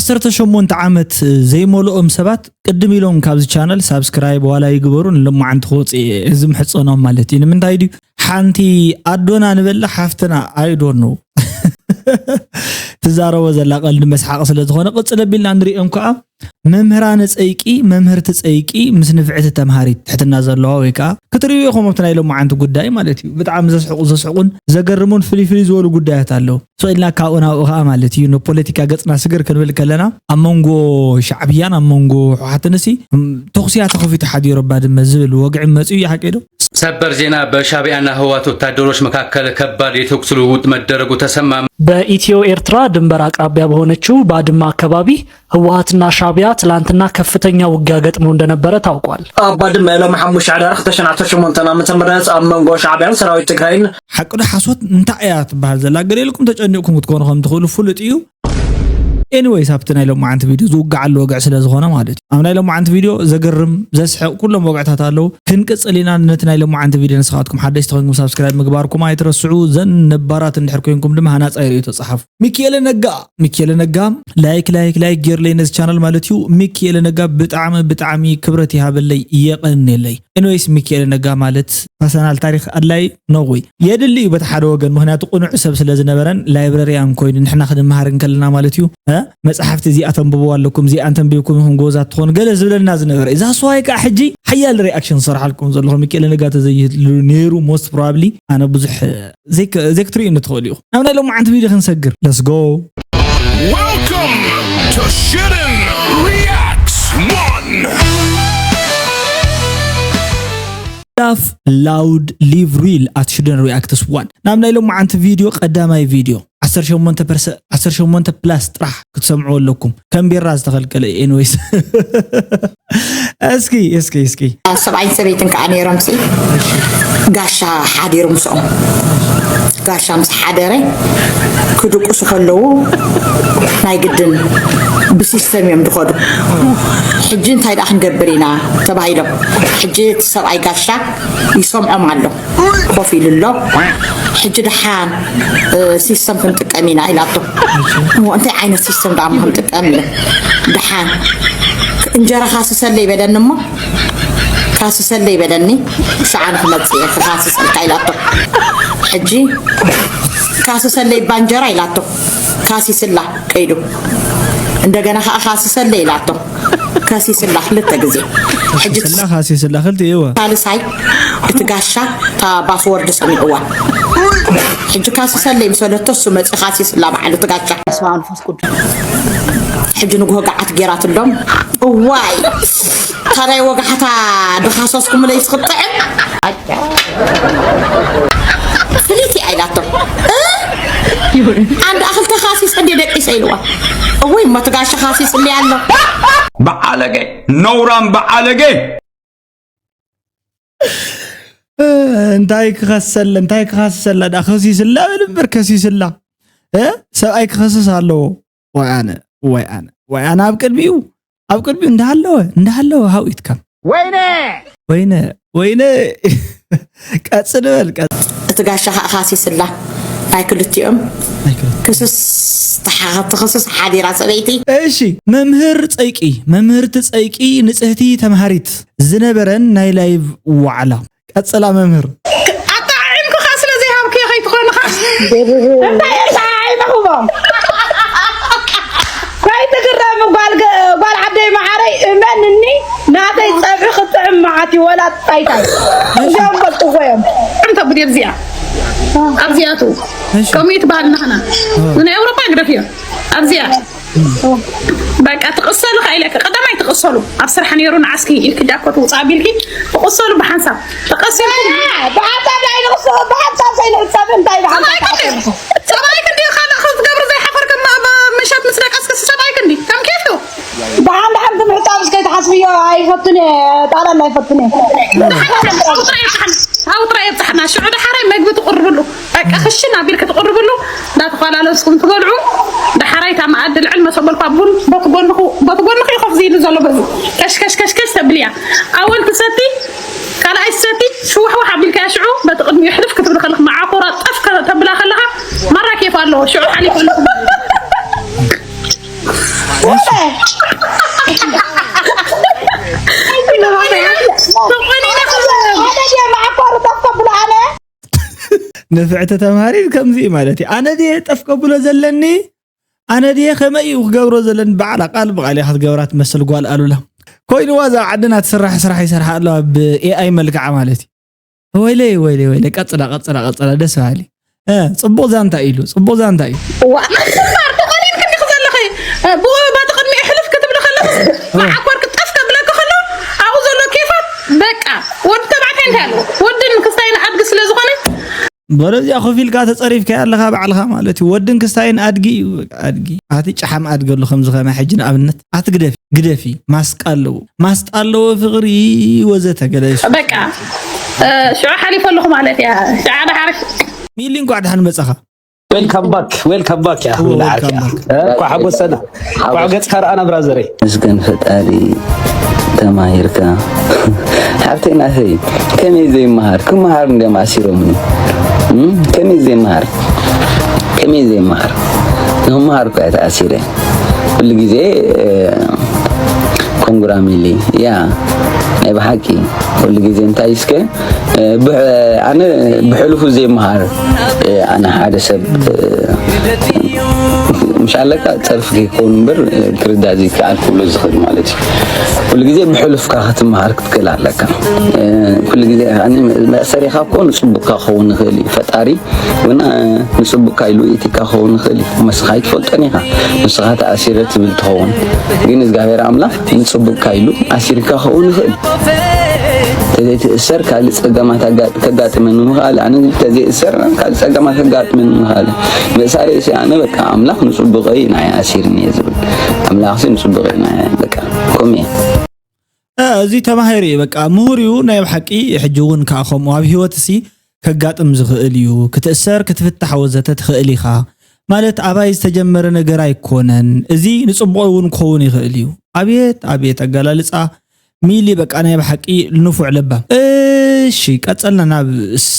ዓሰርተ ሸሞንተ ዓመት ዘይመልኦም ሰባት ቅድም ኢሎም ካብዚ ቻነል ሳብስክራይብ ዋላ ይግበሩ፣ ንሎማዓንቲ ክወፅእ እየ፣ እዚ ምሕፀኖም ማለት እዩ። ንምንታይ ድዩ? ሓንቲ ኣዶና ንበላ ሓፍትና፣ I don't know። ትዛረቦ ዘላ ቀልዲ መስሓቂ ስለ ዝኾነ፣ ቅፅል ኣቢልና ንሪኦም ከዓ። መምህራነ ፀይቂ፣ መምህርቲ ፀይቂ፣ ምስ ንፍዕቲ ተምሃሪት ትሕትና ዘለዋ ወይ ከዓ ክትርእዩ ኢኹም ኣብቲ ናይ ሎማዓንቲ ጉዳይ ማለት እዩ። ብጣዕሚ ዘስሕቁ፣ ዘስሕቁን ዘገርሙን ፍልይ ፍልይ ዝበሉ ጉዳያት ኣለዉ። ስቕ ኢልና ካብኡ ናብኡ ከዓ ማለት እዩ፣ ንፖለቲካ ገፅና ስግር ክንብል ከለና፣ ኣብ መንጎ ሻዕብያን ኣብ መንጎ ህወሓትን ሲ፣ ም፣ ተኹሲ እያ ተኸፊቱ ሓዲሩ ባድመ ዝብል ወግዒ መፂኡ እዩ፣ ሓቂ ዶ? ሰበር ዜና። በሻዕቢያና ህወሓት ወታደሮች መካከል ከባድ የተኩስ ልውውጥ መደረጉ ተሰማ። በኢትዮ ኤርትራ ድንበር አቅራቢያ በሆነችው ባድመ አካባቢ ህወሓትና ሻዕቢያ ትላንትና ከፍተኛ ውጊያ ገጥመው እንደነበረ ታውቋል። ኣብ ባድመ ሎም ሓሙሽተ ሕዳር ክልተ ሽሕን ዓሰርተ ሸሞንተን ዓመተ ምህረት ኣብ መንጎ ሻዕቢያን ሰራዊት ትግራይን ሓቂ ዶ ሓሶት እንታይ እያ ትበሃል ዘላ? ገለ ኢልኩም ተጨኒቕኩም ክትኮኑ ከም ትኽእሉ ፍሉጥ እዩ። ኤኒዌይስ፣ ኣብቲ ናይ ሎማዓንቲ ቪድዮ ዝውጋዓሉ ወግዒ ስለ ዝኾነ ማለት እዩ። ኣብ ናይ ሎማዓንቲ ቪድዮ ዘገርም፣ ዘስሕቕ ኩሎም ወግዕታት ኣለዉ። ክንቅጽል ኢና። ነቲ ናይ ሎማዓንቲ ቪድዮ ንስኻትኩም ሓደሽቲ ኮይንኩም ሳብስክራይብ ምግባርኩም ኣይትረስዑ። ዘን ነባራት እንድሕር ኮይንኩም ድማ ሃናጻይ ርእይቶ ጸሓፉ። ሚኪኤለ ነጋ፣ ሚኪኤለ ነጋ ላይክ፣ ላይክ፣ ላይክ ጌርለይ ነዚ ቻናል ማለት እዩ። ሚኪኤለ ነጋ ብጣዕሚ፣ ብጣዕሚ ክብረት ይሃበለይ፣ የቐንየለይ። ኤኒዌይስ፣ ሚኪኤለ ነጋ ማለት ፐርሰናል ታሪኽ ኣድላይ ነቑይ የድሊ እዩ በቲ ሓደ ወገን፣ ምኽንያቱ ቅኑዕ ሰብ ስለ ዝነበረን ላይብረሪያን ኮይኑ ንሕና ክንመሃር እንከለና ማለት እዩ፣ እ፣ መጽሓፍቲ እዚኣ ተንብብዋ ኣለኩም፣ እዚኣ እንተንቢብኩም ኢኹም ጎበዛት ትኾኑ ገለ ዝብለና ዝነበረ እዩ። ዛስዋይ ከዓ ሕጂ ሓያል ሪኣክሽን ዝሰርሓልኩም ዘለኹ። ሚኪኤለ ነጋ ተዘይህሉ ነይሩ፣ ሞስት ፕሮባብሊ ኣነ ብዙሕ ዘይክ-፣ ዘይክትርእዩኒ ትኽእሉ ኢኹም። ናብ ናይ ሎማዓንቲ ቪድዮ ክንሰግር። ለትስ ጎ። Welcome to Shitten Reacts one. Laugh loud, live real at Shitten Reacts one. ናብ ናይ ሎማዓንቲ ቪድዮ፣ ቀዳማይ ቪድዮ ዓሰርተ ሸሞንተ ፐርሰንት፣ ዓሰርተ ሸሞንተ ፕላስ ጥራሕ ክትሰምዑ ኣለኩም። ከም ቢራ ዝተኸልከለ እዩ። ኤኒዌይስ። እስኪ፣ እስኪ፣ እስኪ። ሰብኣይን ሰበይትን ከዓ ነይሮም ሲ፣ ጋሻ ሓዲሩ ምስኦም። ጋሻ ምስ ሓደረ ክድቁሱ ከለዉ ናይ ግድን ብሲስተም እዮም ዝኸዱ። ሕጂ እንታይ ደኣ ክንገብር ኢና ተባሂሎም። ሕጂ እቲ ሰብኣይ ጋሻ ይሰምዖም ኣሎ። ኮፍ ኢሉ ኣሎ። ሕጂ ደሓን፣ እ፣ ሲስተም ክንጥቀም ኢና ኢላቶ። እሞ እንታይ ዓይነት ሲስተም ደኣ እሞ ክንጥቀም ኢለ። ደሓን እንጀራ ካስሰለይ በለኒ እሞ፣ ካስሰለይ በለኒ፣ ሽዓ ንክመጽእ እየ ክካስሰልካ ኢላቶ። ሕጂ ካስሰለይ እባ እንጀራ ኢላቶ። ካሲስላ ከይዱ። እንደገና ከዓ ካስሰለይ ኢላቶ። ከሲስላ ክልተ ግዜ። ሕጂ ካሲስላ፣ ካሲስላ ክልተ፣ እወ። ሳልሳይ እቲ ጋሻ እታ ፓስወርድ ሰሚዕዋ። ሕጂ ካሲሰለይ ምስ በለቶ እሱ መፂኡ ካሲስላ በዓሉ እቲ ጋሻ። በስመ አብ ወመንፈስ ቅዱስ። ሕጂ ንግሆ ገዓት ገይራትሎም። እዋይ፣ ካልኣይ ወጋሕታ ድኻሰስኩምለይ ስኽጥዕም። ፍልይቲ ኣይላቶም። እ? ኣንድ ኣኽልተ ካሲስ እንዴ ደቂሰ ኢልዋ። እውይ፣ እሞ እቲ ጋሻ ካሲስ እሊ ኣሎ። በዓለገ፣ ነውራም በዓለገ። እ፣ እንታይ ክኸሰል፣ እንታይ ክኸስሰላ? ዳ ከሲስላ በል እምበር፣ ከሲስላ። እ? ሰብኣይ ክኸስስ ኣለዎ። ወይ ኣነ፣ ወይ ኣነ፣ ወይ ኣነ ኣብ ቅድሚኡ፣ ኣብ ቅድሚኡ እንዳሃለወ፣ እንዳሃለወ ሃው ኢትካም። ወይነ! ወይነ፣ ወይነ። ቀጽል በል፣ ቀጽል። እቲ ጋሻ ኸኣ ካሲስላ ናይ ክልቲኦም ናይ ክልቲኦም። ክስስ ተሓ-፣ ትኽስስ ሓዲራ ሰበይቲ። እሺ፣ መምህር ጸይቂ፣ መምህርቲ ጸይቂ ንጽህቲ ተምሃሪት ዝነበረን ናይ ላይቭ ዋዕላ። ቀጽላ መምህር። ኣጣዓዒምኩኻ ስለ ዘይሃብኩዮ ከይትኾንኻ። እንታይ ኣጣዓዒምኹሞ? ከይትግረሙ ጓል ገ-፣ ጓል ዓደይ መዓረይ፣ እመንኒ፣ ናተይ ጸብሒ ክጥዕም መዓት እዩ፣ ወላ ጣይታይ። እዚኦም ፈልጥዎ እዮም። እንተ ቡዲ ኣብዚኣ። ኣብዚኣቱ። እሺ። ከምኡ እዩ ትበሃል ናህና። እ። ንናይ ኣውሮፓ ግደፍዮ። ኣብዚኣ። በቃ ትቕሰሉ ከኣ ኢለኪ። ቀዳማይ ትቕሰሉ። ኣብ ስራሕ ነይሩ ንዓስኪ ኢልኪ ጃኮት ውፃእ ኣቢልኪ ትቕሰሉ ብሓንሳብ። ተቐሲልኩም። ብሓንሳብ ናይ ንቕሰ-፣ ብሓንሳብ ዘይንዕጸብ እንታይ ብሓንሳብ ሰብኣይኪ እንዲ-፣ ሰብኣይኪ እንዲ ካልእ ክትገብሪ ዘይሓፈርኪ እማ ብ-፣ ምሸት ምስ ደቀስኪ ሰብኣይኪ እንዲ ከም ኬፍኪ። ብሓን ብሓን ብምዕጻብ እስከ ትሓስብዮ ኣይፈቱን እየ። ጣልያን ኣይፈቱን እየ። ኣብኡ ጥራይ የብጽሓና። ሽዑ ደሓራይ መግቢ ትቕርብሉ። በቃ ክሽን ኣቢልኪ ትቕርብሉ፣ እንዳተፈላለስኩም ትበልዑ። ዳሕራይ እታ መኣዲ ልዕል መሰበልኳ ቡን በቲ ጎንኹ፣ በቲ ጎንኹ እዩ ኮፍ ዝኢሉ ዘሎ በዚ። ከሽ፣ ከሽ፣ ከሽ፣ ከሽ ተብልያ። ኣወል ትሰቲ፣ ካልኣይ ትሰቲ፣ ሽዋሕዋሕ ኣቢልካያ ሽዑ በቲ ቅድሚኡ ሕልፍ ክትብል ከለኽ መዓኮራ ጠፍ ከ-፣ ተብላ ከለኻ ማራ ኬፍ ኣለዎ። ሽዑ ሓሊፉ ኣሎ። ንፍዕቲ ተምሃሪት ከምዚ እዩ ማለት እዩ። ኣነ ድየ ጠፍ ከብሎ ዘለኒ? ኣነ ድየ ከመይ እዩ ክገብሮ ዘለኒ? በዓላ ቃል ብቓል እያ ክትገብራ ትመስል ጓል ኣሉላ። ኮይንዋ እዛ ዓድና ትስራሕ ስራሕ ይሰርሓ ኣለዋ፣ ብ ኤኣይ መልክዓ ማለት እዩ። ወይለይ ወይለይ ወይለይ፣ ቀጽላ ቀጽላ ቀጽላ፣ ደስ በሃሊ። እ፣ ጽቡቕ ዛንታ ኢሉ፣ ጽቡቕ ዛንታ እዩ። ዋ፣ ምንባር ተቐሊልክኒ ዘለኺ። ብወ ባቲ ቅድሚ ሕልፍ ክትብሊ ከለኺ፣ መዓኮር ክጠፍ ከብለኪ ከሎ፣ ኣብኡ ዘሎ ኬፋት፣ በቃ፣ ወዲ ተባዕታይ እንታይ ኣለዎ? ወድን ክስታይን ኣድጊ ስለ ዝኾነ፣ በለዚኣ ኮፍ ኢልካ ተጸሪፍካያ ኣለኻ ባዕልኻ ማለት እዩ። ወድን ክስታይን ኣድጊ እዩ፣ በቃ፣ ኣድጊ። ኣቲ ጨሓም ኣድጊ ኣሎ ከምዚ ከማይ ሕጂ ንኣብነት። ኣቲ ግደፊ፣ ግደፊ፣ ማስቃ ኣለዎ። ማስጣ ኣለዎ ፍቕሪ ወዘተ ገለ ይሱ። በቃ፣ እ፣ ሽዑ ሓሊፈ ኣለኹ ማለት እያ። ሽዓ ደሓር ሚሊ እንኳዕ ደሓን መጻኻ። ዌልካም ባክ፣ ዌልካም ባክ። ያ ዌልካም ለዓልኪ ባክ። እ፣ እንኳዕ ሓጎሰና። እንኳዕ ገጽካ ረኣና ብራዘረይ። ምስገን ፈጣሪ። ተማሂርካ ሓብተይ ናተይ። ከመይ ዘይመሃር ክመሃር እንዲም ኣሲሮምኒ። እም፣ ከመይ ዘይመሃር፣ ከመይ ዘይመሃር፣ ንክመሃር እኳ እየ ተኣሲረ። ኩሉ ግዜ ኮንጉራ ሚሊ። ያ፣ ናይ ብሓቂ ኩሉ ግዜ እንታይ እስከ፣ እ፣ ብሕ- ኣነ ብሕሉፉ ዘይመሃር፣ እ፣ ኣነ ሓደ ሰብ፣ እ፣ ምሽ ኣለካ ጸርፊ ከይከውን እምበር፣ እ፣ ክርዳእ ዘይከኣል ክብሎ ዝኽእል ማለት እዩ። ኩሉ ግዜ ብሕሉፍካ ክትመሃር ክትክእል ኣለካ። እ፣ ኩሉ ግዜ ኣነ መእሰሪኻ እኮ ንጽቡቕካ ክኸውን ይኽእል እዩ። ፈጣሪ እውን፣ እ፣ ንጽቡቕካ ኢሉ ኢትካ ክኸውን ይኽእል እዩ። መስኻ ኣይትፈልጦን ኢኻ። ንስኻ ተኣሲረ ትብል ትኸውን። ግን እግዚኣብሔር ኣምላኽ ንጽቡቕካ ኢሉ ኣሲርካ ክኸውን ይኽእል። ተዘይትእሰር ካልእ ጸገማት ኣጋ- ከጋጥመኒ ምኽኣል። ኣነ ተዘይእሰር ካልእ ጸገማት ከጋጥመኒ ምኽኣል። ምእሳረይ ሲ ኣነ በቃ ኣምላኽ ንጽቡቐይ ናይ ኣሲርኒ እየ ዝብል። ኣምላኽ ሲ ንጽቡቐይ ናይ በቃ ከምኡ እየ። እ፣ እዚ ተማሂሩ እዩ በቃ ምሁር እዩ ናይ ብሓቂ። ሕጂ እውን ከዓ ከምኡ ኣብ ህይወት ሲ ከጋጥም ዝኽእል እዩ። ክትእሰር ክትፍታሕ ወዘተ ትኽእል ኢኻ ማለት ኣባይ ዝተጀመረ ነገር ኣይኮነን። እዚ ንጽቡቕ እውን ክኸውን ይኽእል እዩ። ኣብየት ኣብየት ኣገላልጻ ሚሊ በቃ ናይ ብሓቂ ንፉዕ ለባም። እሺ ቀጸልና ናብ ስ-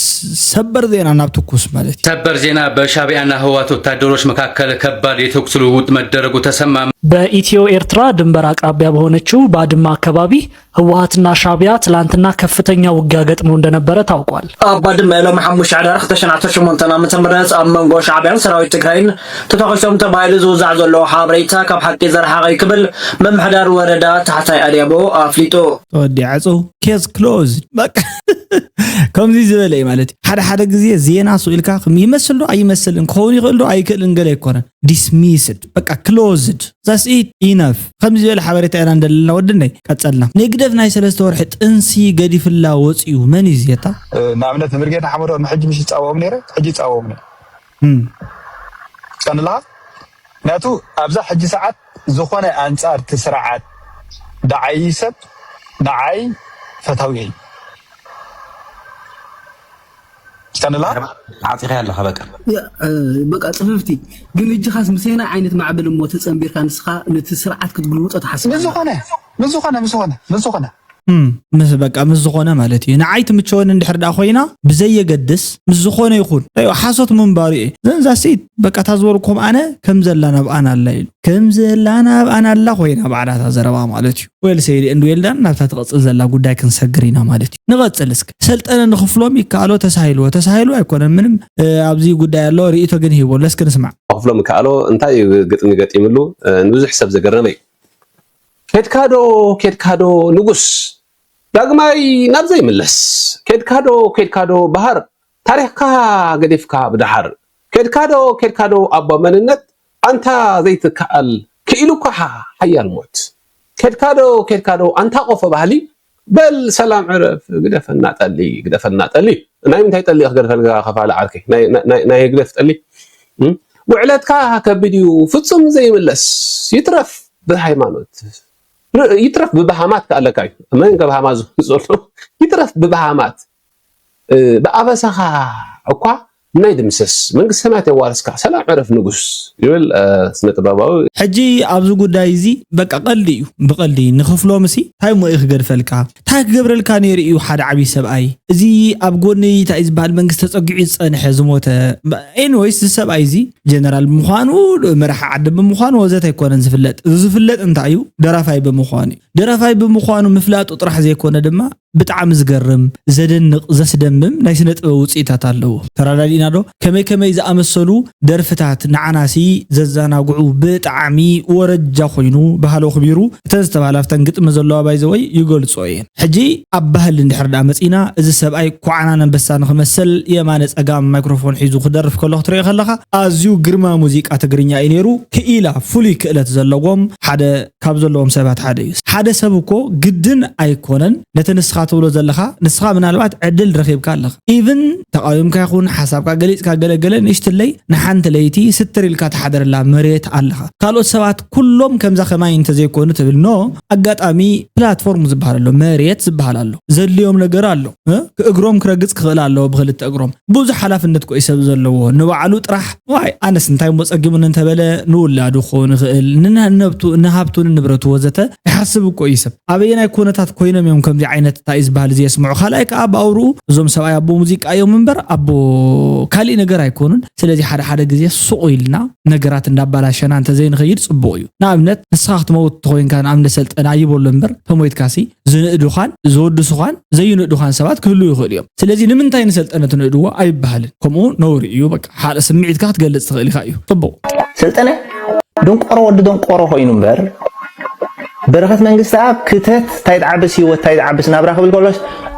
ሰበር ዜና ናብ ትኩስ ማለት እዩ። ሰበር ዜና። በሻዕቢያና ህወሓት ወታደሮች መካከል ከባድ የተኩስ ልውውጥ መደረጉ ተሰማ። በኢትዮ ኤርትራ ድንበር አቅራቢያ በሆነችው ባድመ አካባቢ ህወሓትና ሻዕቢያ ትላንትና ከፍተኛ ውጊያ ገጥመው እንደነበረ ታውቋል። ኣብ ባድመ ሎሚ ሓሙሽተ ሕዳር ክልተ ሽሕን ዓሰርተ ሸሞንተን ዓመተ ምህረት ኣብ መንጎ ሻዕቢያን ሰራዊት ትግራይን ተተኺሶም ተባሂሉ ዝውዛዕ ዘሎ ሓበሬታ ካብ ሓቂ ዝረሓቐ እዩ ክብል ምምሕዳር ወረዳ ታሕታይ ኣድያቦ ኣፍሊጡ። ተወዲኣ ዕፅው። Case closed። በቃ ከምዚ ዝበለ እዩ ማለት እዩ። ሓደ ሓደ ግዜ ዜና ስኢልካ ይመስል ዶ ኣይመስልን፣ ክኸውን ይኽእል ዶ ኣይክእልን፣ ገለ ኣይኮነን። Dismissed፣ በቃ closed። That's it, enough። ከምዚ ዝበለ ሓበሬታ ኢና እንደለና ወድነይ ቀጸልና። ንግደፍ ናይ ሰለስተ ወርሒ ጥንሲ ገዲፍላ ወፂኡ። መን እዩ ዝየታ? ንኣብነት ንብርጌድ ንሓመዶ ሕጂ ምሽ ይፃወኦም ነይረ፣ ሕጂ ይፃወኦም ነይረ። እም። ቀንላ ምክንያቱ ኣብዛ ሕጂ ሰዓት ዝኾነ ኣንጻር እቲ ስርዓት ደዓይ ሰብ ንዓይ ፈታዊ እዩ። ቀንላ ዓፂኻ ኣለኻ በቃ። ያ፣ እ፣ በቃ ጽፍፍቲ። ግን እጅኻስ ምሰና ዓይነት ማዕበል እሞ ተጸንቢርካ ንስኻ ነቲ ስርዓት ክትግልብጦ ትሓስብ ኣለኻ። ምስዝኾነ ምስዝኾነ ምስዝኾነ ምስዝኾነ እም፣ ምስ በቃ ምስ ዝኾነ ማለት እዩ። ንዓይ ትምቸወኒ እንድሕር ደኣ ኮይና ብዘየገድስ ምስ ዝኾነ ይኹን። ታይ ሓሶት ምንባሩ እየ። ዘንዛ ሴት በቃ ታዝበርኩም ኣነ ከም ዘላ ናብኣን ኣላ ኢሉ። ከም ዘላ ናብኣን ኣላ ኮይና ባዕላታ ዘረባ ማለት እዩ። Well said and well done። ናብታ ትቐጽል ዘላ ጉዳይ ክንሰግር ኢና ማለት እዩ። ንቐጽል እስከ። ሰልጠነ ንኽፍሎም ይከኣሎ ተሳሂልዎ። ተሳሂልዎ ኣይኮነን ምንም፣ እ፣ ኣብዚ ጉዳይ ኣሎ ርእይቶ ግን ሂቦ። ለስከ ንስማዕ። ክፍሎም ይከኣሎ እንታይ እዩ ግጥሚ ገጢምሉ፣ እ፣ ንብዙሕ ሰብ ዘገረመ እዩ። ኬድካዶ ኬድካዶ ንጉስ ዳግማይ ናብ ዘይምለስ ኬድካዶ ኬድካዶ በሃር ታሪኽካ ገዲፍካ ብደሓር ኬድካዶ ኬድካዶ ኣቦ መንነት ኣንታ ዘይትከኣል ክኢሉካ ሓያል ሞት ኬድካዶ ኬድካዶ ኣንታ ቆፎ ባህሊ በል ሰላም ዕረፍ ግደፈና ጠሊ ግደፈና ጠሊ ናይ ምንታይ ጠሊ ክገድፈልካ ከፋሊ ዓርከይ ናይ ናይ ናይ ህግደፍ ጠሊ እም? ውዕለትካ ከቢድ እዩ ፍጹም ዘይምለስ ይትረፍ ብሃይማኖት ር- ይትረፍ ብበሃማት ከኣለካ እዩ መን ከብሃማ ዝ- ዘሎ ይትረፍ ብበሃማት እ፣ ብኣበሳኻ እኳ ናይ ድምሰስ መንግስተ ሰማያት የዋርስካ ሰላም ዕረፍ ንጉስ ይብል ስነ ጥበባዊ። ሕጂ ኣብዚ ጉዳይ እዚ በቃ ቀልዲ እዩ። ብቀልዲ ንኸፍሎም ሲ እንታይ ሞ እዩ ክገድፈልካ? እንታይ ክገብረልካ ነይሩ እዩ ሓደ ዓብዪ ሰብኣይ? እዚ ኣብ ጎኒ እንታይ ዝበሃል መንግስቲ ተጸጊዑ ዝጸንሐ ዝሞተ። ኤኒወይስ እዚ ሰብኣይ እዚ ጀነራል ብምዃኑ፣ መራሒ ዓዲ ብምዃኑ ወዘተ ኣይኮነን ዝፍለጥ። እዚ ዝፍለጥ እንታይ እዩ? ደራፋይ ብምዃኑ እዩ። ደራፋይ ብምዃኑ ምፍላጡ ጥራሕ ዘይኮነ ድማ ብጣዕሚ ዝገርም፣ ዘደንቕ፣ ዘስደምም ናይ ስነ ጥበብ ውፅኢታት ኣለዎ። ተረዳዲእና ዶ? ከመይ ከመይ ዝኣመሰሉ ደርፍታት ንዓናሲ ዘዘናግዑ ብጣዕሚ ወረጃ ኮይኑ ባህሊ ኣኽቢሩ እተን ዝተባህላ ኣብተን ግጥሚ ዘለዋ ባይዘወይ ይገልጾ እየን። ሕጂ ኣብ ባህሊ እንድሕር ደኣ መጺና እዚ ሰብኣይ ኩዓናን ኣንበሳ ንኽመስል የማነ ጸጋም ማይክሮፎን ሒዙ ክደርፍ ከሎ ክትሪኦ ከለኻ ኣዝዩ ግርማ ሙዚቃ ትግርኛ እዩ ነይሩ። ክኢላ ፍሉይ ክእለት ዘለዎም ሓደ ካብ ዘለዎም ሰባት ሓደ እዩ። ሓደ ሰብ እኮ ግድን ኣይኮነን ነቲ ንስኻ ትብሎ ዘለኻ፣ ንስኻ ምናልባት ዕድል ረኺብካ ኣለኻ። ኢቭን ተቃዊምካ ይኹን ሓሳብካ ገሊጽካ ገለገለ ንእሽትለይ ንሓንቲ ለይቲ ስትር ኢልካ ትሓደረላ መሬት ኣለኻ። ካልኦት ሰባት ኩሎም ከምዛ ከማይ እንተዘይኮኑ ትብል ኖ፣ ኣጋጣሚ ፕላትፎርም ዝበሃል ኣሎ፣ መሬት ዝበሃል ኣሎ፣ ዘድልዮም ነገር ኣሎ። እ? እግሮም ክረግጽ ክኽእል ኣለዎ ብክልተ እግሮም። ብዙሕ ሓላፍነት ኮ እዩ ሰብ ዘለዎ። ንባዕሉ ጥራሕ ዋይ ኣነስ እንታይ እሞ ጸጊሙኒ እንተበለ ንውላዱ ክኸውን ይኽእል፣ ንነብቱ ንሃብቱ ንንብረቱ ወዘተ ይሓስብ እኮ እዩ ሰብ። ኣበየናይ ኮነታት ኮይኖም እዮም ከምዚ ዓይነት እንታይ እዩ ዝበሃል እዚ የስምዑ? ካልኣይ ከዓ ብኣውርኡ እዞም ሰብኣይ ኣቦ ሙዚቃ እዮም እምበር ኣቦ ካሊእ ነገር ኣይኮኑን። ስለዚ ሓደ ሓደ ግዜ ሱቕ ኢልና ነገራት እንዳባላሸና እንተዘይንኸይድ ጽቡቕ እዩ። ንኣብነት ንስኻ ክትመውት ተኾይንካ ንኣብነት ሰልጠና ይበሎ እምበር ተሞይትካሲ ዝንእዱኻን ዝወድሱኻን ዘይንእዱኻን ሰባት ክህልዉ ይኽእሉ እዮም። ስለዚ ንምንታይ ንሰልጠነ ትንእድዎ ኣይበሃልን። ከምኡ ነውሪ እዩ። በቃ ሓደ ስምዒትካ ክትገልጽ ትኽእል ኢኻ እዩ። ጽቡቕ። ሰልጠነ ደንቆሮ ወዲ ደንቆሮ ኮይኑ እምበር በረኸት መንግስቲ ኣብ ክተት እንታይ ትዓብስ ህይወት እንታይ ትዓብስ ናብራ ክብል ከሎስ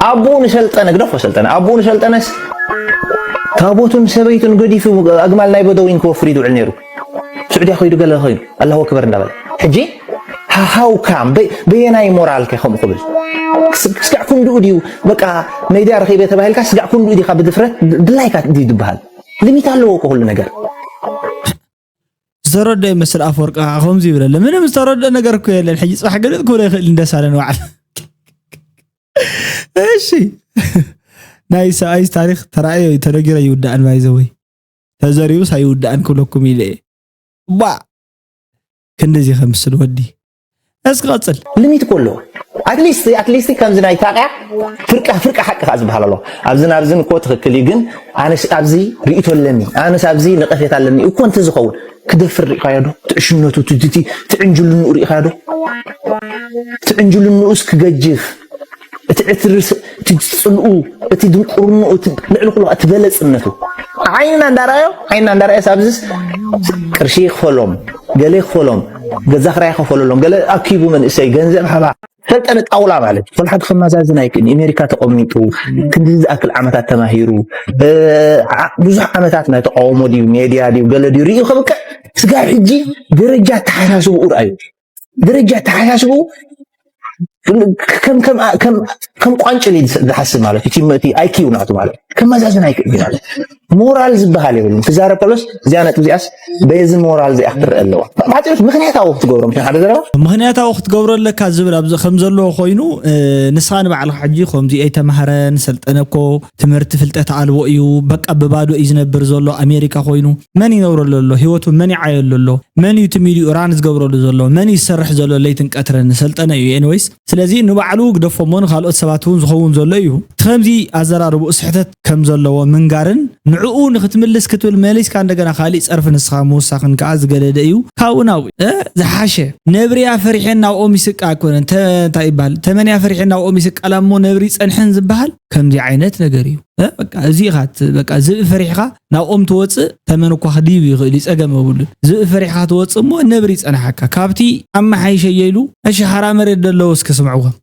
ኣቦኡ ንሰልጠነ ግደፎ ሰልጠነ ኣቦኡ ንሰልጠነስ ታቦቱን ሰበይቱን ገዲፉ ኣግማል ናይ በደዊን ክወፍር ይድውዕል ነይሩ። ስዑድያ ከይዱ ገለ ከይዱ ኣላሁ ኣክበር እንዳበለ ሕጂ ሃው ካም በየናይ ሞራል ከ ከምኡ ክብል ስጋዕ ክንድኡ ድዩ? በቃ ሜድያ ረኺበ ተባሂልካ ስጋዕ ክንድኡ ዲኻ ብድፍረት ድላይካ ድዩ ዝበሃል? ሊሚት ኣለዎ እኮ ኩሉ ነገር። ዝተረዶ ይመስል ኣፈወርቂ ከዓ ከምዚ ይብለለ ምንም ዝተረዶ ነገር እኮ የለን። ሕጂ ፅባሕ ገለ ክብሎ ይኽእል እንደሳለን በዓል እሺ ናይ ሰብኣይስ ታሪክ ተራእዮ እዩ ተነጊሮ ይውዳእን ባይዘወይ ተዘሪቡስ ኣይውዳእን ክብለኩም ኢለ እየ ባ ክንድዚ ከምስል ወዲ እስኪ ቀፅል ሊሚት እኮ ኣለዎ። ኣትሊስት ኣትሊስት ከምዚ ናይ ታቅያ ፍርቃ ፍርቃ ሓቂ ከዓ ዝበሃል ኣሎ። ኣብዝን ኣብዝን እኮ ትኽክል እዩ፣ ግን ኣነስ ኣብዚ ርእይቶ ኣለኒ፣ ኣነስ ኣብዚ ነቀፌታ ኣለኒ እኮ እንተዝኸውን ክደፍር ርኢኻዮ ዶ? ትዕሽነቱ ትድቲ ትዕንጅልንኡ ርኢኻዮ ዶ? ትዕንጅልንኡስ ክገጅፍ እቲ ዕትርስ እቲ ጽልኡ እቲ ድንቁርንኡ እቲ ልዕሊ ኩሉ እቲ በለጽነቱ ዓይንና እንዳረኣዮ ዓይንና እንዳረኣዮ ሳብዝስ ቅርሺ ይኽፈሎም ገለ ይኽፈሎም ገዛ ክራይ ይኽፈለሎም ገለ ኣኪቡ መንእሰይ ገንዘብ ሃባ ሰልጠነ ጣውላ ማለት ኩሉ ሓደ ከማዛዝን ኣይክእልን ኣሜሪካ ተቐሚጡ ክንዲ ዝኣክል ዓመታት ተማሂሩ ብዙሕ ዓመታት ናይ ተቃውሞ ድዩ ሜድያ ድዩ ገለ ድዩ ርእዩ ከብቅዕ ስጋብ ሕጂ ደረጃ ኣተሓሳስብኡ ርኣዩ ደረጃ ኣተሓሳስብኡ ከም ቋንጭል ዝሓስብ ማለት እዩ። እቲ ኣይኪው ናቱ ማለት ከመዛዝን ኣይክእል ማለት ሞራል ዝበሃል የብሉን። ክዛረብ ከሎስ እዚኣ ነጥብ እዚኣስ በዚ ሞራል እዚኣ ክትረአ ኣለዋ። ባጭሩ ምክንያታዊ ክትገብሮ ምሽ ሓደ ዘረባ ምክንያታዊ ክትገብሮ ኣለካ ዝብል ኣብዚ ከም ዘለዎ ኮይኑ ንስኻ ንባዕልኻ ሕጂ ከምዚ ኣይተማህረን ሰልጠነ እኮ ትምህርቲ ፍልጠት ኣልቦ እዩ በቃ ብባዶ እዩ ዝነብር ዘሎ ኣሜሪካ ኮይኑ መን ይነብረሉ ኣሎ ህይወቱ መን ይዓየሉ ኣሎ መን እዩ እቲ ሚድዩ ራን ዝገብረሉ ዘሎ መን እዩ ዝሰርሕ ዘሎ ለይትን ቀትርን ሰልጠነ እዩ ኤንወይስ ስለዚ ንባዕሉ ግደፎ እሞ ንኻልኦት ሰባት እውን ዝኸውን ዘሎ እዩ እቲ ከምዚ ኣዘራርብኡ ስሕተት ከም ዘለዎ ምንጋርን ንዕኡ ንክትምልስ ክትብል መሊስካ እንደገና ካሊእ ፀርፊ ንስኻ ምውሳኽን ከዓ ዝገደደ እዩ ካብኡ ናብኡ ዝሓሸ ነብርያ ፈሪሐን ናብኦም ይስቃ ኣይኮነን እንታይ ይበሃል ተመንያ ፈሪሐን ናብኦም ይስቃላ እሞ ነብሪ ይፀንሐን ዝበሃል ከምዚ ዓይነት ነገር እዩ በቃ እዚ ኢኻ በቃ ዝብኢ ፈሪሕኻ ናብኦም ትወፅእ ተመን እኳ ክድይብ ይኽእል እዩ ፀገም የብሉን ዝብኢ ፈሪሕኻ ትወፅእ እሞ ነብሪ ይፀንሓካ ካብቲ ኣመሓይሸየ ኢሉ እሺ ሓራ መሬት ደለዎ እስኪ ስምዕዎም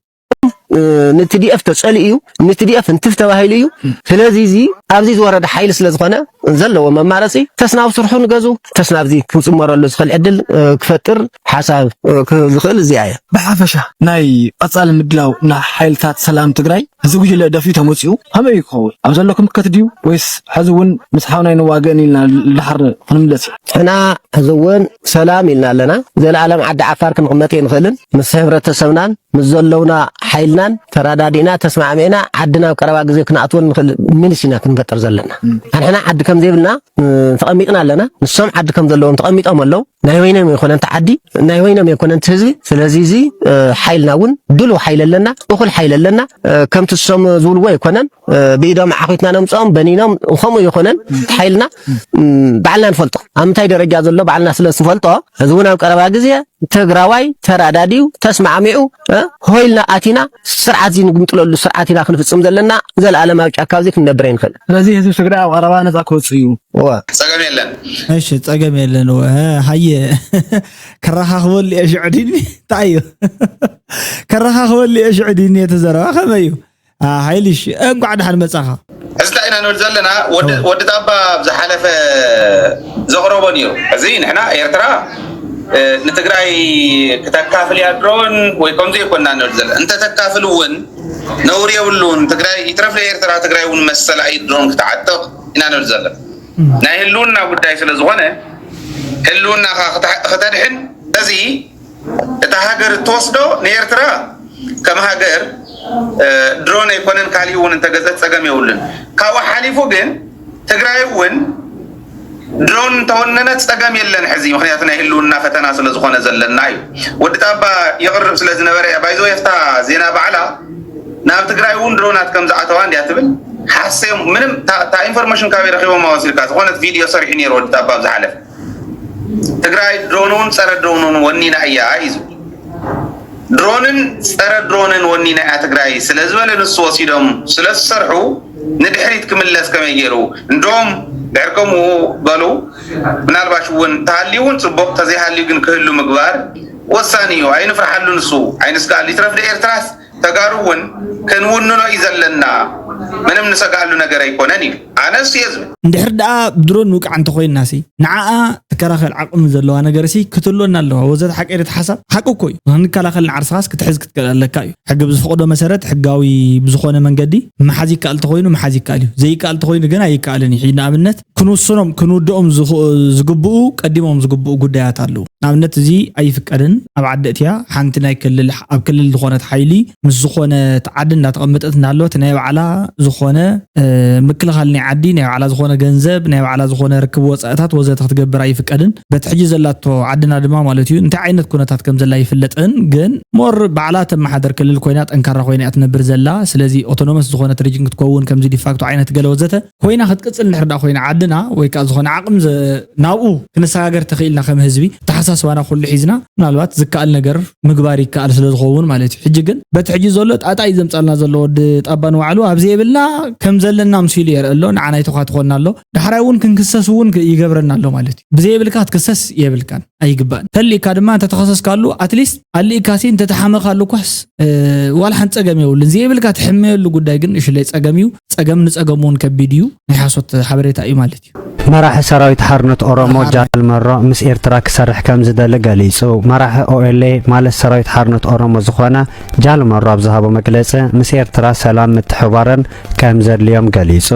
ንትዲኤፍ ተፀሊኡ እዩ ንትዲኤፍ እንትፍ ተባሂሉ እዩ ስለዚ እዚ ኣብዚ ዝወረደ ሓይሊ ስለ ዝኾነ ዘለዎ መማረፂ ተስናብ ስርሑ ንገዙ ተስናብዚ ክፅመረሉ ዝኽእል ዕድል ክፈጥር ሓሳብ ዝኽእል እዚኣ እያ ብሓፈሻ ናይ ቀፃሊ ምድላው ንሓይልታት ሰላም ትግራይ እዚ ጉጅለ ደፊኡ ተመፂኡ ከመይ እዩ ክኸውን ኣብ ዘሎ ክምከት ድዩ ወይስ ሕዚ እውን ምስ ሓውናይ ንዋገእን ኢልና ድሓር ክንምለስ ኢና ሕና ሕዚ እውን ሰላም ኢልና ኣለና ዘለኣለም ዓዲ ዓፋር ክንቕመጥ የንኽእልን ምስ ሕብረተሰብናን ምስ ዘለውና ሓይሊ ናን ተራዳዲእና ተስማዕሚዕና ዓዲ ናብ ቀረባ ግዜ ክንኣትወን ንኽእል ሚንስ ኢና ክንፈጥር ዘለና። ኣንሕና ዓዲ ከም ዘይብልና ተቐሚጥና ኣለና። ንሶም ዓዲ ከም ዘለዎም ተቐሚጦም ኣለዉ። ናይ ወይኖም ኣይኮነን እቲ ዓዲ፣ ናይ ወይኖም ኣይኮነን እቲ ህዝቢ። ስለዚ እዚ ሓይልና እውን ድሉው ሓይሊ ኣለና፣ እኹል ሓይሊ ኣለና። ከምቲ እሶም ዝብልዎ ኣይኮነን። ብኢዶም ዓኺትና ነምፅኦም በኒኖም፣ ከምኡ ኣይኮነን። እቲ ሓይልና ባዕልና ንፈልጦ፣ ኣብ ምንታይ ደረጃ ዘሎ ባዕልና ስለ ዝንፈልጦ፣ እዚ እውን ኣብ ቀረባ ግዜ ትግራዋይ ተራዳዲኡ ተስማዕሚዑ ሆይልና ኣቲና ስርዓት እዚ ንግምጥለሉ ስርዓት ኢና ክንፍፅም ዘለና። ዘላለም ኣብ ጫካ ኣብዚ ክንነብር ኣይንኽእል። ስለዚህ ህዝቢ ትግራይ ኣብ ቀረባ ነፃ ክወፅእ እዩ። እወ። ጸገም የለን። እሺ ጸገም የለን። እወ፣ ሃየ ከረኻኽበሉ እየ ሽዑ ዲኒ። እንታይ እዩ? ከረኻኽበሉ እየ ሽዑ ዲኒ። እቲ ዘረባ ከመይ እዩ? ሓይልሽ እንኳዕ ደሓን መጻኻ። ሕዚ እንታይ ኢና ንብል ዘለና? ወዲ ጣባ ኣብ ዝሓለፈ ዘቕረቦ ነይሩ። እዚ ንሕና ኤርትራ ንትግራይ ክተካፍል እያ ድሮን ወይ ከምዚ ይኮና ንብል ዘለና። እንተተካፍል እውን ነውር የብሉን። ትግራይ ይትረፍ ንኤርትራ፣ ትግራይ እውን መሰላ እዩ ድሮን ክትዓጥቕ ኢና ንብል ዘለና። ናይ ህልውና ጉዳይ ስለ ዝኾነ ህልውናኻ ክተድሕን እዚ እታ ሃገር እትወስዶ ንኤርትራ ከም ሃገር ድሮን ኣይኮነን፣ ካሊእ እውን እንተገዘት ጸገም የብሉን። ካብኡ ሓሊፉ ግን ትግራይ እውን ድሮን እንተወነነት ጸገም የለን ሕዚ፣ ምክንያቱ ናይ ህልውና ፈተና ስለ ዝኾነ ዘለና እዩ። ወዲ ጣባ ይቕርብ ስለ ዝነበረ እያ። ባይዘ የፍታ ዜና ባዕላ ናብ ትግራይ እውን ድሮናት ከም ዝኣተዋ እንዲያ ትብል። ሓሰዮም ምንም ታ ኢንፎርሜሽን ካበይ ረኺቦም ኣወሲድካ ዝኾነት ቪድዮ ሰሪሑ ነይሩ ወዲ ጣባ ኣብ ዝሓለፈ። ትግራይ ድሮን እውን ጸረ ድሮን እውን ወኒና እያ እዩ ዝብል። ድሮንን ጸረ ድሮንን ወኒና እያ ትግራይ ስለ ዝበለ ንሱ ወሲዶም ስለ ዝሰርሑ ንድሕሪት ክምለስ ከመይ ገይሩ? እንዶም ድሕር ከምኡ በሉ። ምናልባሽ እውን ተሃልዩ እውን ጽቡቕ፣ ተዘይሃልዩ ግን ክህሉ ምግባር ወሳኒ እዩ። ኣይንፍርሓሉ። ንሱ ኣይንስጋኣሉ። ይትረፍ ዶ ኤርትራስ ተጋሩ እውን ክንውንኖ እዩ ዘለና። ምንም ንሰጋኣሉ ነገር ኣይኮነን እዩ። ኣነስ እየ ዝብል። እንድሕር ደኣ ብድሮን ንውቃዕ እንተኾይንና ሲ ንዓኣ ትከላኸል ዓቕሚ ዘለዋ ነገር ሲ ክትህልወና ኣለዋ። ወዘተ ሓቂ ርት ሓሳብ ሓቂ እኮ እዩ። ንክንከላኸል ንዓርስኻስ ክትሕዝ ክትክእል ኣለካ እዩ። ሕጊ ብዝፈቕዶ መሰረት ሕጋዊ ብዝኾነ መንገዲ ምሓዝ ይከኣል ተኾይኑ ምሓዝ ይከኣል እዩ። ዘይከኣል ተኾይኑ ግን ኣይከኣልን እዩ። ሕጂ ንኣብነት ክንውስኖም ክንውድኦም ዝኽ- ዝግብኡ ቀዲሞም ዝግብኡ ጉዳያት ኣለዉ። ንኣብነት እዚ ኣይፍቀድን። ኣብ ዓዲ እትያ ሓንቲ ናይ ክልል ኣብ ክልል ዝኾነት ሓይሊ ምስ ዝኾነት ዓዲ እንዳተቐመጠት እናሃለወት ናይ ባዕላ ዝኾነ ምክልኻል ናይ ዓዲ ናይ ባዕላ ዝኾነ ገንዘብ ናይ ባዕላ ዝኾነ ርክብ ወፃእታት ወዘተ ክትገብር ኣይፍቀድን። በቲ ሕጂ ዘላቶ ዓድና ድማ ማለት እዩ እንታይ ዓይነት ኩነታት ከም ዘላ ይፍለጥን፣ ግን ሞር ባዕላ ተመሓደር ክልል ኮይና ጠንካራ ኮይና እያ ትነብር ዘላ። ስለዚ ኦቶኖመስ ዝኾነት ሪጅን ክትከውን ከምዚ ዲፋክቶ ዓይነት ገለ ወዘተ ኮይና ክትቅፅል እንድሕር ደኣ ኮይና ዓድና ወይ ከዓ ዝኾነ ዓቕም ናብኡ ክንሰጋገር ተኽኢልና ከም ህዝቢ ተሓሳስባና ኩሉ ሒዝና ምናልባት ዝከኣል ነገር ምግባር ይከኣል ስለ ዝኸውን ማለት እዩ። ሕጂ ግን በቲ ሕጂ ዘሎ ጣጣ እዩ ዘምፃልና ዘሎ። ወዲ ጣባ ንባዕሉ ኣብ ዘየብልና ከም ዘለና ምሲሉ የርኢ ኣሎ። ንዓና ይተኳትኾና ኣሎ። ዳሕራይ እውን ክንክሰስ እውን ይገብረና ኣሎ ማለት እዩ። ብዘየብልካ ክትክሰስ የብልካን ኣይግባእን። ተልእካ ድማ እንተተኸሰስካሉ ኣትሊስት ኣልእካሲ እንተተሓመኻሉ ኳስ ዋላ ሓንቲ ፀገም የብሉን። ዘየብልካ ትሕመየሉ ጉዳይ ግን እሽለይ ፀገም እዩ። ፀገም ንፀገም እውን ከቢድ እዩ። ናይ ሓሶት ሓበሬታ እዩ ማለት እዩ። መራሒ ሰራዊት ሓርነት ኦሮሞ ጃል መሮ ምስ ኤርትራ ክሰርሕ ከም ዝደሊ ገሊጹ። መራሒ ኦኤልኤ ማለት ሰራዊት ሓርነት ኦሮሞ ዝኾነ ጃል መሮ ኣብ ዝሃቦ መግለጺ ምስ ኤርትራ ሰላም ምትሕባርን ከም ዘድልዮም ገሊጹ።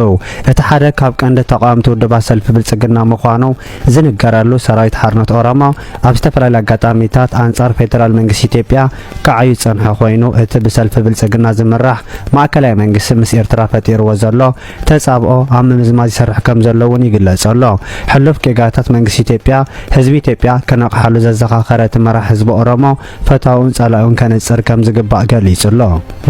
እቲ ሓደ ካብ ቀንዲ ተቃወምቲ ውድባት ሰልፊ ብልጽግና ምዃኑ ዝንገረሉ ሰራዊት ሓርነት ኦሮሞ ኣብ ዝተፈላለዩ ኣጋጣሚታት ኣንጻር ፌደራል መንግስቲ ኢትዮጵያ ክዓዩ ዝጸንሐ ኮይኑ እቲ ብሰልፊ ብልጽግና ዝምራሕ ማእከላይ መንግስቲ ምስ ኤርትራ ፈጢርዎ ዘሎ ተጻብኦ ኣብ ምምዝማዝ ይሰርሕ ከም ዘሎ እውን ይግለጽ ኣሎ። ሕሉፍ ጌጋታት መንግስቲ ኢትዮጵያ ህዝቢ ኢትዮጵያ ክነቕሓሉ ዘዘኻኸረ እቲ መራሕ ህዝቢ ኦሮሞ ፈታውን ጸላኡን ከነጽር ከም ዝግባእ ገሊጹ ኣሎ።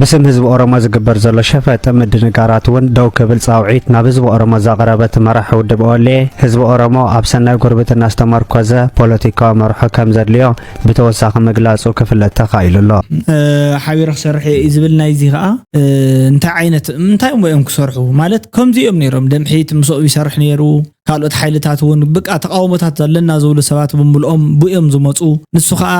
ብስም ህዝቢ ኦሮሞ ዝግበር ዘሎ ሸፈጥ ምድንጋራት እውን ደው ክብል ጻውዒት ናብ ህዝቢ ኦሮሞ ዘቕረበ እቲ መራሕ ውድብ ኦሌ ህዝቢ ኦሮሞ ኣብ ሰናይ ጉርብትና ዝተመርኮዘ ፖለቲካዊ መርሖ ከም ዘድልዮ ብተወሳኺ ምግላጹ ክፍለጥ ተኻኢሉ ኣሎ። ሓቢረ ክሰርሕ እየ እዩ ዝብል ናይዚ ከዓ እንታይ ዓይነት እንታይ እሞ እዮም ክሰርሑ ማለት ከምዚ እዮም ነይሮም ደምሒት ምስኦም ይሰርሕ ነይሩ። ካልኦት ሓይልታት እውን ብቃ ተቃውሞታት ኣለና ዝብሉ ሰባት ብምልኦም ብእዮም ዝመፁ። ንሱ ከዓ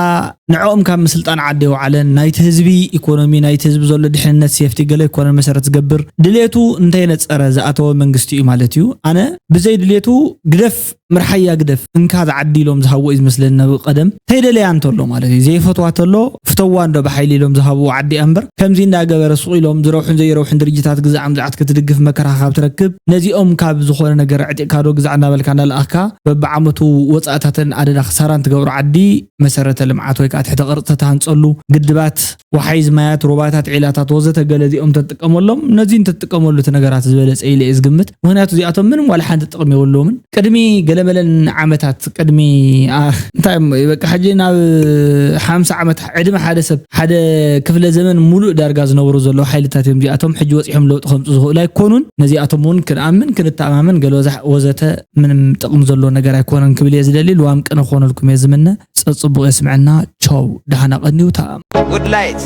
ንዕኦም ካብ ምስልጣን ዓዲ የውዓለን ናይቲ ህዝቢ ኢኮኖሚ ናይቲ ህዝቢ ዘሎ ድሕንነት ሴፍቲ ገለ ይኮነን መሰረት ዝገብር ድሌቱ እንተይነፀረ ዝኣተወ መንግስቲ እዩ ማለት እዩ። ኣነ ብዘይ ድሌቱ ግደፍ ምርሓያ ግደፍ እንካ ዝዓዲ ኢሎም ዝሃብዎ እዩ ዝመስለኒ ናብ ቀደም ተይደለያ እንተሎ ማለት እዩ ዘይፈትዋ ተሎ ፍተዋ እንዶ ብሓይሊ ኢሎም ዝሃብዎ ዓዲ እያ እምበር ከምዚ እንዳገበረ ሱቕ ኢሎም ዝረብሑን ዘይረብሑን ድርጅታት ግዛዕ ምዛዕት ክትድግፍ መከራ ካብ ትረክብ ነዚኦም ካብ ዝኾነ ነገር ዕጢቕካ ዶ ግዛዕ እናበልካ እናለኣኽካ በብዓመቱ ወፃእታትን ኣደዳ ክሳራን ትገብሮ ዓዲ መሰረተ ልምዓት ወይ ከዓ ትሕተ ቅርፂ ተትሃንፀሉ ግድባት፣ ወሓይዝ ማያት፣ ሩባታት፣ ዒላታት ወዘተ ገለ እዚኦም ተትጥቀመሎም ነዚ እንተትጥቀመሉ እቲ ነገራት ዝበለፀ ኢለ እየ ዝግምት። ምክንያቱ እዚኣቶም ምንም ዋላ ሓንቲ ጥቕሚ የብሎምን። ቅድሚ ገለመለን ዓመታት ቅድሚ እንታይ በቃ ሕጂ ናብ ሓምሳ ዓመት ዕድመ ሓደ ሰብ ሓደ ክፍለ ዘመን ሙሉእ ዳርጋ ዝነብሩ ዘለዉ ሓይልታት እዮም እዚኣቶም። ሕጂ ወፂሖም ለውጢ ከምፁ ዝኽእሉ ኣይኮኑን። ነዚኣቶም እውን ክንኣምን ክንተኣማመን ገለ ወዘተ ምንም ጥቕሚ ዘለዎ ነገር ኣይኮነን ክብል እየ ዝደሊ። ልዋም ቅነ ክኾነልኩም እየ ዝምነ። ፀፅቡቕ የስምዐና። ቸው ደሓና ቀንዩ ተኣም ጉድ ላይት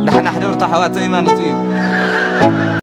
ደሕና ሕደርታ ኣሕዋተይ ማለት እዩ።